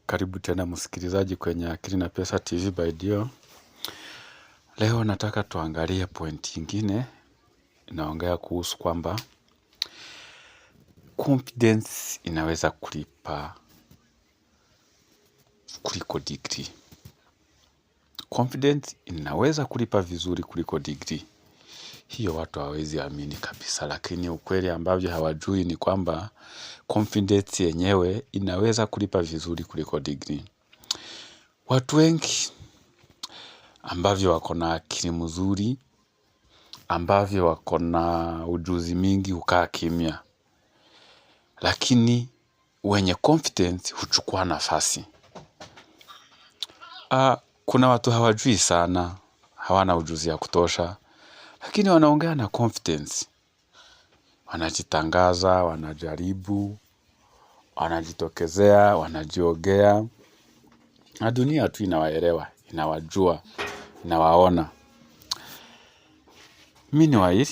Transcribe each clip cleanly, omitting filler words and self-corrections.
Karibu tena msikilizaji kwenye Akili na Pesa TV by Dio. Leo nataka tuangalie point ingine inaongea kuhusu kwamba confidence inaweza kulipa kuliko degree. Confidence inaweza kulipa vizuri kuliko degree. Hiyo watu hawawezi amini kabisa, lakini ukweli ambavyo hawajui ni kwamba confidence yenyewe inaweza kulipa vizuri kuliko degree. Watu wengi ambavyo wako na akili mzuri, ambavyo wako na ujuzi mingi hukaa kimya. Lakini wenye confidence huchukua nafasi. Kuna watu hawajui sana, hawana ujuzi ya kutosha, lakini wanaongea na confidence. Wanajitangaza, wanajaribu, wanajitokezea, wanajiongea. Na dunia tu inawaelewa, inawajua, inawaona. Meanwhile,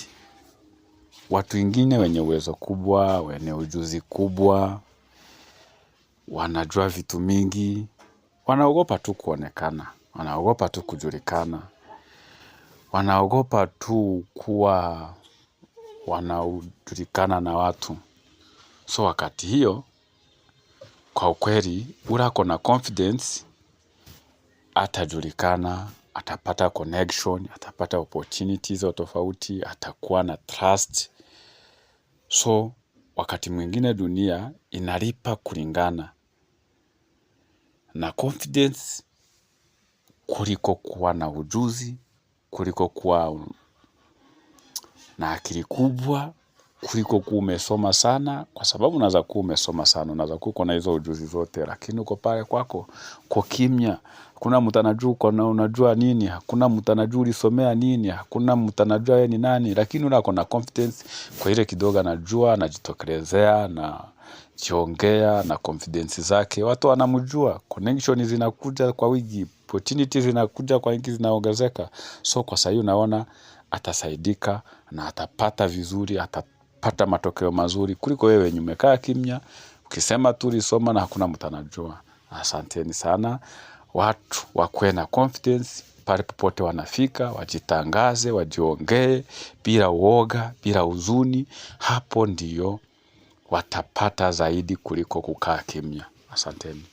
watu wengine wenye uwezo kubwa, wenye ujuzi kubwa, wanajua vitu mingi, wanaogopa tu kuonekana, wanaogopa tu kujulikana, wanaogopa tu kuwa wanajulikana na watu. So wakati hiyo, kwa ukweli, ule ako na confidence, atajulikana, atapata connection, atapata opportunities tofauti, atakuwa na trust. So wakati mwingine dunia inalipa kulingana na confidence kuliko kuwa na ujuzi, kuliko kuwa na akili kubwa, kuliko kuwa umesoma sana, kwa sababu unaweza kuwa umesoma sana, unaweza kuwa uko na hizo ujuzi zote, lakini uko pale kwako, uko kimya, hakuna mtu anajua uko na unajua nini, hakuna mtu anajua ulisomea nini, hakuna mtu anajua wewe ni nani, lakini ule ako na confidence kwa ile kidogo anajua, anajitokelezea, anajiongea na confidence zake, watu wanamjua, connection zinakuja kwa wingi, opportunities zinakuja kwa wingi zinaongezeka. So kwa sahii unaona atasaidika na atapata vizuri, atapata matokeo mazuri kuliko wewe wenye umekaa kimya, ukisema tu ulisoma na hakuna mtu anajua. Asanteni sana, watu wakuwe na confidence, pale popote wanafika, wajitangaze, wajiongee, bila uoga, bila huzuni, hapo ndiyo watapata zaidi kuliko kukaa kimya. Asanteni.